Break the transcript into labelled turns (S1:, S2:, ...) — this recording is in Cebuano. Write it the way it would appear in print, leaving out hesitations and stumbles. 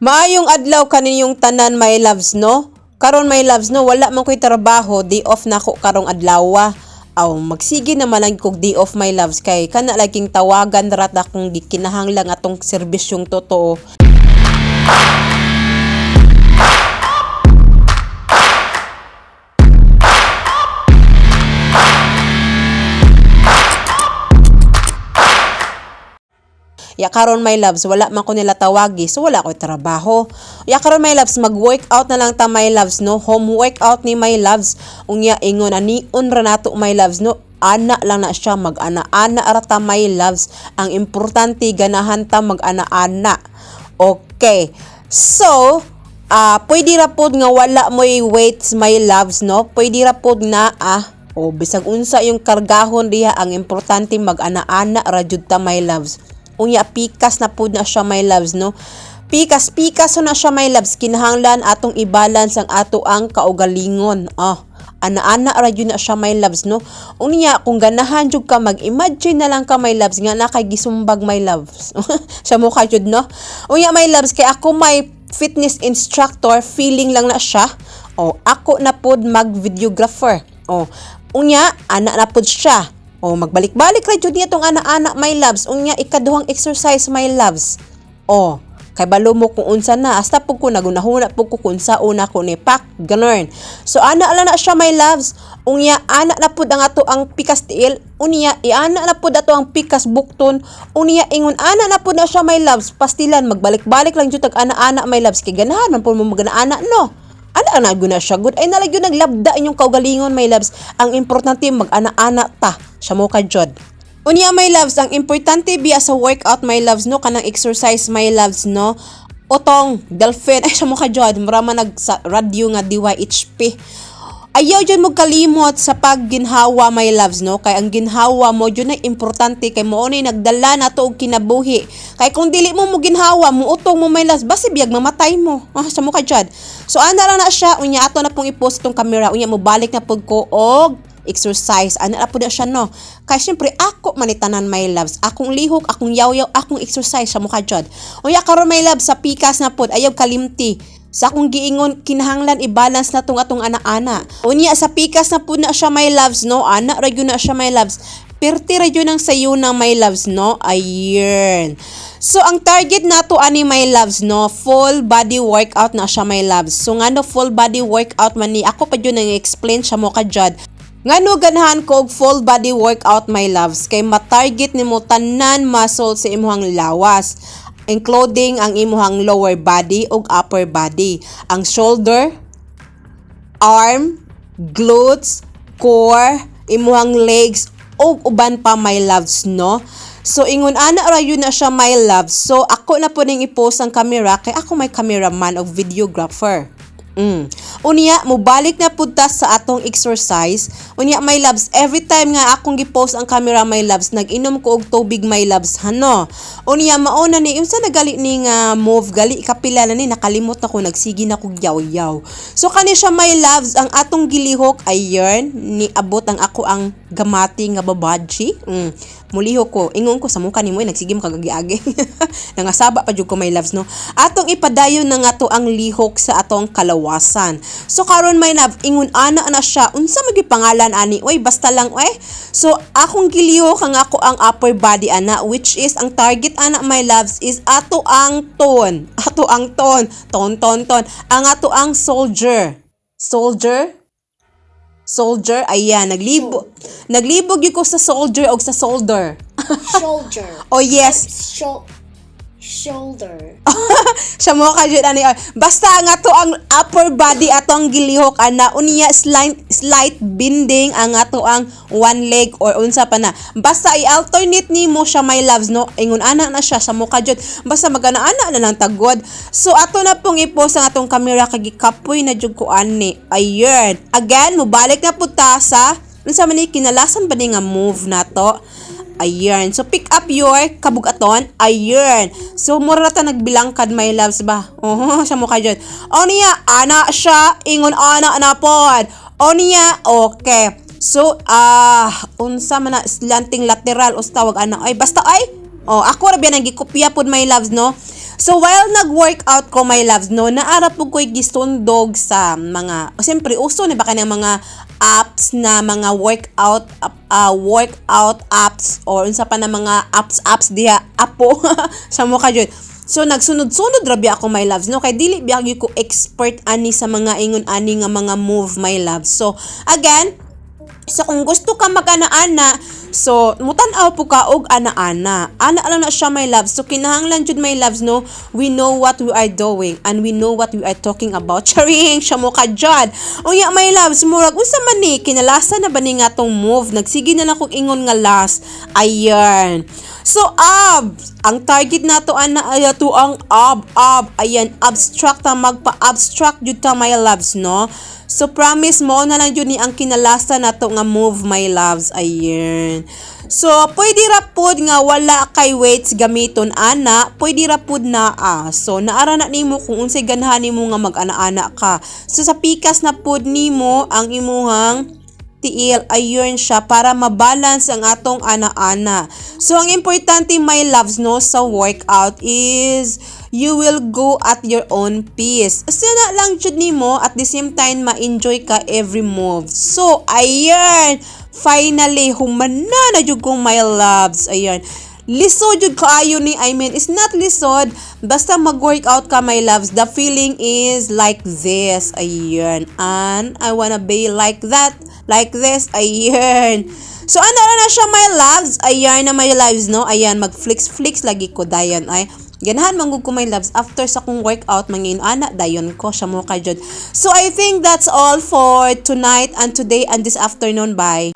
S1: Maayong adlaw kaninyong tanan, my loves, no? Karon, my loves, no, wala man ko'y trabaho, day off na ko karong adlaw. Aw, magsige naman lang kog day off, my loves, kay kana laging tawagan ra ta kung gikinahanglan atong serbisyong totoo. Ya karon, my loves, wala man ko nila tawagi, so wala ko'y trabaho. Ya karon, my loves, mag-workout na lang ta, my loves, no? Home workout ni, my loves. Unya ingon anion ra nato, my loves, no? Ana lang na siya, mag-ana-ana ra ta, my loves. Ang importante ganahan ta mag-ana-ana. Okay. So, pwede ra pod nga wala mo'y weights, my loves, no? Pwede ra pod na o bisag unsa yung kargahon diha, ang importante mag-ana-ana ra jud ta, my loves. Unya pikas na pud na siya, my loves, no? Pikas pikas na siya, my loves, kinahanglan atong i-balance ang ato ang kaugalingon. Ana-ana ra jud na siya, my loves, no? Unya kung ganahan jud ka, mag-imagine na lang ka, my loves, nga na kay gisumbag, my loves. Siya mo ka jud, no? Unya, my loves, kay ako may fitness instructor, feeling lang na siya. O ako na pod mag videographer. O unya ana na pod siya. O magbalik-balik ra jud niya tong ana-ana, my loves. Unya ikaduhang exercise, my loves. O kay balo mo kung unsa na, hasta pug ko nagunahuna pug ko kung unsa una ko ni pak ganun. So ana lang na siya, my loves. Unya ana na pud ang ato ang pikas tiil, unya iana na pud ato ang pikas bukton, unya ingon ana na pud na siya, my loves. Pastilan magbalik-balik lang jud tag ana-ana, my loves, kay ganahan man pud mo magana-ana, no? Ana na gud na siya good ay nalagyo naglabda inyong kaugalingon, my loves. Ang importante mag-ana-ana ta siya mo ka jud. Unya, my loves, ang importante biya sa workout, my loves, no, kanang exercise, my loves, no, utong dolphin ay siya mo ka jud, mura man nag sa radyo nga DYHP. Ayaw jud mo kalimot sa pagginhawa, my loves, no, kay ang ginhawa mo jud na importante kay mao ni nagdala nato og kinabuhi. Kay kung dili mo mo ginhawa, muutong mo, my loves, basi biyag mamatay mo. Sa mo ka jud. So ana lang na siya, unya ato na pong i-post tong camera, unya mo balik na pud ko og exercise. Ana na pud na siya, no? Kay syempre ako manitanan, my loves, akong lihok, akong yaw-yaw, akong exercise sa mukha jud. Unya karon, my loves, sa pikas na pod ayaw kalimti sa akong giingon, kinahanglan i-balance na tong atong ana-ana. Unya sa pikas na pud na siya, my loves, no? Ana ra gyud na siya, my loves. Pirti ra gyud ang sayo na, my loves, no? Ayun. So ang target nato ani, my loves, no, full body workout na siya, my loves. So ngano full body workout man ni, ako pa jud nang explain siya mo ka jud. Ngano ganahan ko og full body workout, my loves, kay matarget nimo tanan muscle sa imong lawas, including ang imuhang lower body ug upper body, ang shoulder, arm, glutes, core, imuhang legs ug uban pa, my loves, no? So ingon ana ra yun na siya, my loves. So ako na po ning i-post ang camera kay ako may cameraman og videographer. Unya, mobalik na pud ta sa atong exercise. Unya, my loves, every time nga akong gi-post ang camera, my loves, nag-inom ko og tubig, my loves, hano. Unya, mauna ni, unsa nagali ni nga move, gali kapila na ni, nakalimot na ko, nagsige na kog yaw-yaw. So, kani siya, my loves, ang atong gilihok, ayun, ni abot ang ako ang gamati nga babaji. Mulihok ko, ingon ko sa mukha nimo, eh, nagsige mo kagagi-agi. Nangasaba pa jud ko, my loves, no. Atong ipadayon na nga to ang lihok sa atong kalawasan. So karon, my love, ingon ana na siya. Unsa man pangalan ani? Oy, basta lang oy. So akong gilihok ang ako ang upper body ana, which is ang target ana, my loves, is ato ang tone. Ato ang tone. Ton ton ton. Ang ato ang soldier. Soldier? Soldier, ayan, naglibog. Naglibog gyud ko sa soldier og sa solder.
S2: Shoulder.
S1: Oh yes,
S2: Shoulder.
S1: Siya mo ka jud ani. Basta nga to ang upper body atong gilihok ana, unya slight bending ang ato ang one leg or unsa pa na. Basta i-alternate nimo siya, my loves, no. Ingon ana na siya sa mukha jud. Basta magana-ana na lang tagod. So ato na pong i-post ang atong camera kay gikapoy na jud ko ani. Ayun. Again, mobalik na pud ta sa unsa man ni kinalasan ba ni nga move nato. Ayun. So, pick up your kabugaton. Ayun. So, mura ta nagbilangkad, my loves ba? Oh, siya mo ka dyan. O niya, ana siya. Ingon ana na pod. O niya, okay. So, unsa man na slanting lateral o tawag ana. Ay, basta ay. Oh, ako ra biya nang gikopya pod, my loves, no. So while nag-workout ko, my loves, no, naa ra pud ko'y gisundog sa mga, siyempre uso na ba kanang mga apps na mga workout apps or unsa pa na mga apps apps diha apo sa mo ka jud. So nagsunod-sunod ra biya ako, my loves, no, kay dili biya gyud ko expert ani sa mga ingon ani nga mga move, my loves. So again, so kung gusto ka mag-ana-ana, so mutan-aw pud ka og ana-ana. Ana lang na siya, my loves. So kinahanglan jud, my loves, no, we know what we are doing and we know what we are talking about. Charing, siya mo ka jud. Unya, my loves, murag unsa man ni kinalasa na ba ni nga tong move? Nagsige na lang kog ingon nga last. Ayan. So abs, ang target nato ana ay ato ang ab ab. Ayan, abstract ta, magpa-abstract jud ta, my loves, no. So promise mo na lang jud ni ang kinalasa nato nga move, my loves. Ayan. So pwede ra pod nga wala kay weights gamiton ana, pwede ra pod naa. So naara na nimo kung unsay ganahan nimo nga mag-ana-ana ka. So sa pikas na pod nimo ang imuhang tiil, ayun siya, para mabalance ang atong ana-ana. So ang importante, my loves, no, sa workout is you will go at your own pace. So na lang jud nimo, at the same time ma-enjoy ka every move. So ayan, finally humana na jud ko, my loves. Ayan. Lisod jud kaayo ni, I mean, it's not lisod basta mag-workout ka, my loves. The feeling is like this. Ayun. And I wanna be like that, like this. Ayun. So ano na siya, my loves. Ayan na, my loves, no. Ayan, mag flex flex lagi ko dayon ay. Ganahan man gud ko, my loves, after sa kong workout mangin ana dayon ko siya mo ka jud. So I think that's all for tonight and today and this afternoon. Bye.